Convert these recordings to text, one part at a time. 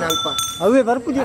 ಅಲ್ಪ ಅವೇ ಬರ್ಪುಜಿ.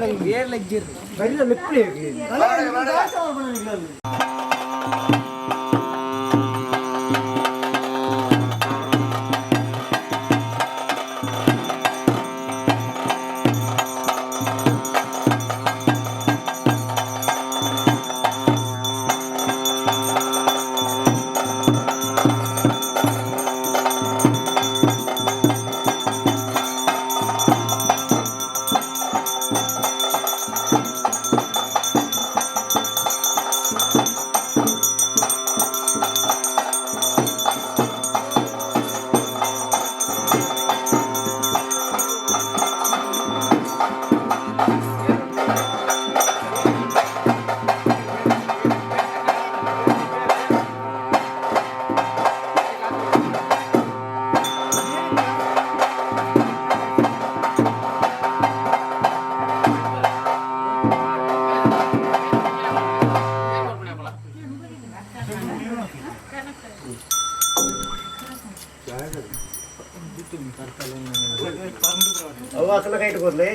ಅವು ಅಕಲ ಕೈಟ್ ಕೊರ್ಲೆ.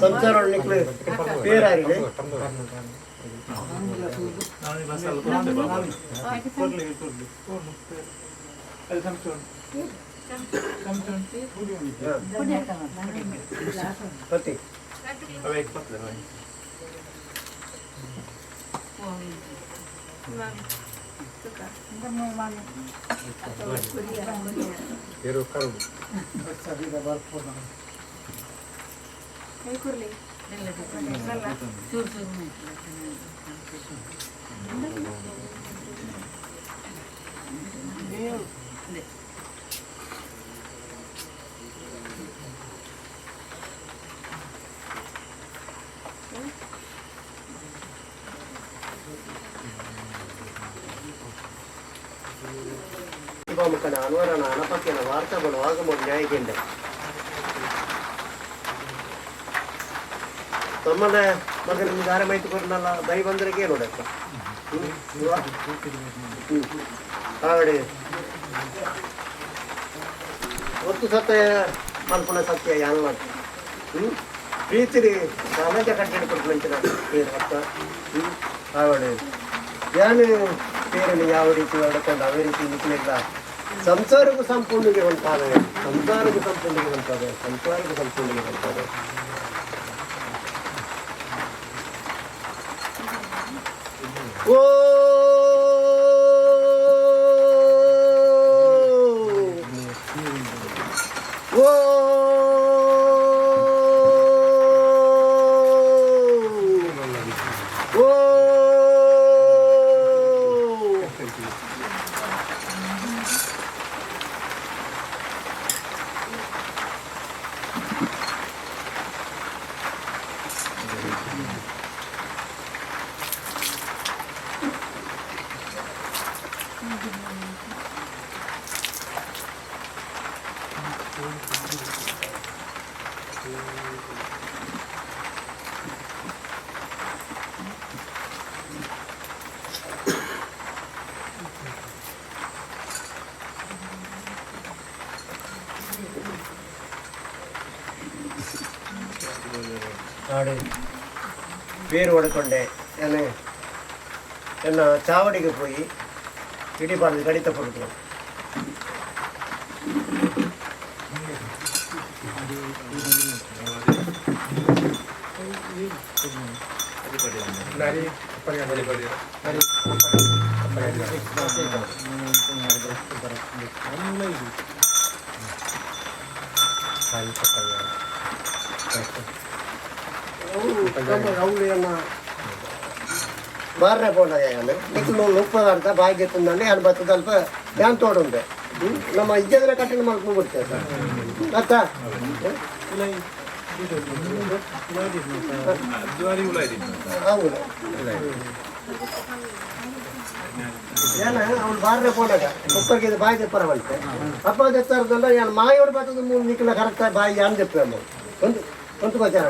ಸಂಸಾರ ನಿಕ್ಲು ಪೇರಾಗಿದೆ. ಪತಿ. ಮುಖನ ಅನ್ವರನ ಅನಪಕ್ಯನ ವಾರ್ತಾಗಳು ಆಗಮ ನ್ಯಾಯಗೆಂಡೆ ತಮ್ಮನ ಮಗನ ನಿಮ್ಗೆ ಆರ ಮೈತು ಕೊಡ್ನಲ್ಲ ಬೈ ಬಂದ್ರೆ ನೋಡಕ್ಕ ಆವಡೆ ಒತ್ತು ಸತ್ಯ ಮಲ್ಪುನ ಸತ್ಯ ಯಾನ್ ಮಾತು ಪ್ರೀತಿರಿ ಸಮಾಜ ಕಟ್ಟಡ ಕೊಡ್ಪುನಂಚಿನ ಪೇರು ಅರ್ಥ ಆವಡೆ ಯಾನು ಪೇರನ್ನು ಯಾವ ರೀತಿ ನಡ್ಕೊಂಡು ಅವೇ ರೀತಿ ನಿಕ್ಲೆಗ್ಲ ಸಂಸಾರಕ್ಕೂ ಸಂಪೂರ್ಣಿಗೆ ಹೊಂಟಾವೆ, ಸಂಸಾರಕ್ಕೂ ಸಂಪೂರ್ಣಿಗೆ ಹೊಂಟಾವೆ, ಸಂಸಾರಕ್ಕೂ ಸಂಪೂರ್ಣಿಗೆ ಹೊಂಟಾವೆ. ಓ ಓ ಓ ಆಡು ಬೇರು ಹೊಡ್ಕೊಂಡೆ ನಾನು ಎನ್ನ ಚಾವಡಿಗೆ ಪೋಯಿ ಇಡಿಬಾರ್ದು ಗಣಿತ ಕೊಡ್ತು. ಅವ್ರು ಎನ್ನ ಮಾರನೆ ಪೋಂಡಾಗ ನಿಕ್ಲು 30 ಅಂತ ಭಾಗ್ಯ ತಂದಂಡೆ ಯಾನ್ ಬತ್ತದ ಅಲ್ಪ ಯಾನ್ ತೋಡುಂಡೆ ನಮ್ಮ ಇಜ್ಜದ್ರ ಕಟ್ಟಣ ಮಲ್ಕೊಂಡು ಬಿಡ್ತೇವೆ ಅತ್ತ. ಹೌದು. ಏನ ಅವ್ನು ಬಾರ್ರೆ ಪೋನಾಗ ಒಬ್ಬರಿಗೆ ಬಾಯಿ ತೆಪ್ಪರ ಬಂತೆ ಅಪ್ಪ ತೆತ್ತಾರದಲ್ಲ ಯಾನ್ ಮಾಯೋಡು ಬರ್ತದ ಮೂರು ನಿಕ್ಕಲ ಕರೆಕ್ಟ್ ಬಾಯಿ ಯಾನ್ ತೆಪ್ಪೆ ಅಮ್ಮ ಒಂದು ಒಂದು ಬಚಾರ.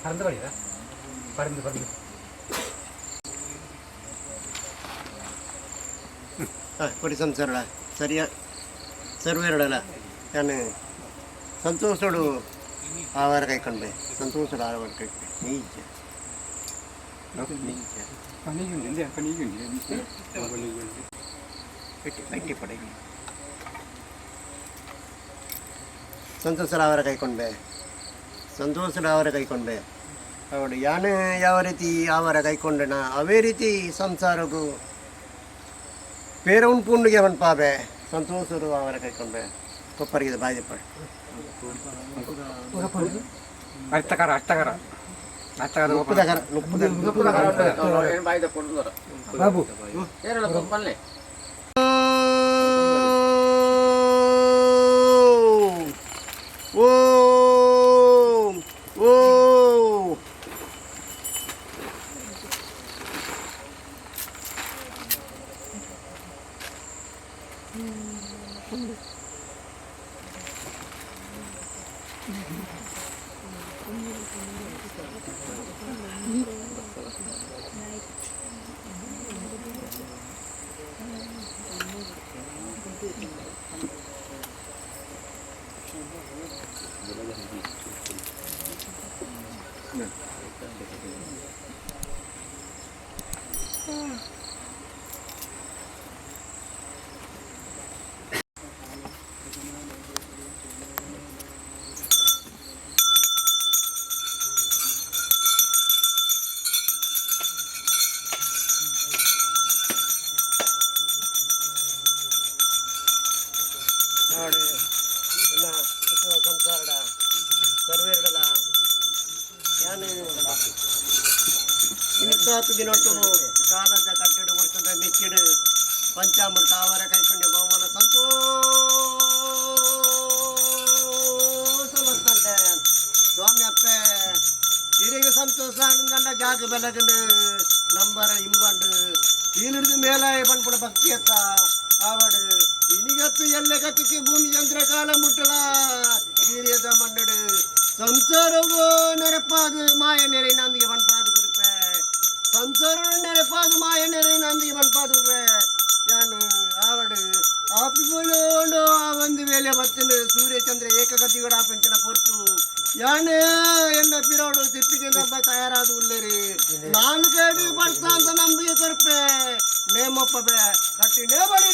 ಪರಂದು ಬಡಿದ ಪರಂದು ಪರಂದು. ಕೊಡಿ ಸಂಸಾರಡ ಸರಿಯ ಸರ್ವೇರಡಲ ನಾನು ಸಂತೋಷಡು ಆವಾರ ಕೈಕೊಂಡೆ, ಸಂತೋಷಡು ಆವಾರ ಕೈಕೊಂಡೆ. ನೀಚ ನೀಚ ಗಟ್ಟಿ ಪಡೆ. ಸಂತೋಷದ ಆವಾರ ಕೈಕೊಂಡೆ, ಸಂತೋಷದ ಆವಾರ ಕೈಕೊಂಡೆ. ಅವಳು ಯಾನು ಯಾವ ರೀತಿ ಆವಾರ ಕೈಕೊಂಡನ ಅವೇ ರೀತಿ ಸಂಸಾರಕ್ಕೂ പേരവൻ പൂണ്ടുಗೆ ಅವನ್ ಪಾಬೆ ಸಂತೋಷರು ಅವರ ಕೈಕೊಂಡೆ ಕೊಪ್ಪರಿಗೆ ಬಾಯಿ. ಅರ್ಥಕರ ಅರ್ಥಕರ ಅರ್ಥಕರ. ನುಪ್ಪುದಕರ ನುಪ್ಪುದ. ಬಾಬು. ಓಂ ಓಂ. ನೋಡಿ ಇನ್ನ ಸಂಸಾರಡ ಸರ್ವೇರಡಲ ಯಾನು ಇನ್ನಿತ್ತಾತು ದಿನೊಟ್ಟು ಕಾಲದ ಕಟ್ಟಡ ವರ್ಷದ ಮೆಚ್ಚಿಡು ಪಂಚಾಮೃತ ಅವರ ಕೈಕೊಂಡೆ ಬಹುಮಾನ ಸಂತೋಷ ಬರ್ತಂತೆ. ಸ್ವಾಮಿ ಅಪ್ಪೆ ಹಿರಿಗೆ ಸಂತೋಷ ಆನಂದಂಡ ಜಾಗ ಬೆಲಗಂಡು ನಂಬರ ಇಂಬಂಡು ಈನಿಡ್ದು ಮೇಲಾಯ ಪನ್ಪುಣ ಭಕ್ತಿಯತ್ತ ಆವಡು. ಇನಿಗತ್ತು ಎಲ್ಲ ಕತ್ತಿಗೆ ಭೂಮಿ ಚಂದ್ರ ಕಾಲ ಮುಟ್ಟಲ ಹಿರಿಯದ ಮನ್ನಡು ಸಂಸಾರವೋ ನೆರಪ. ಯಾನೆ ಎನ್ನ ಪಿರಾಡು ತಿಪ್ಪಿಗೆ ನಬ್ಬ ತಯಾರಾದ ಉಲ್ಲೇರಿ. ನಾನು ಕೇಳಿ ಬರ್ತಾ ಅಂತ ನಂಬಿಕೆ ಕೊರ್ಪೆ. ನೇಮಪ್ಪಬೆ ಕಟ್ಟಿ ನೇ ಬಡಿ.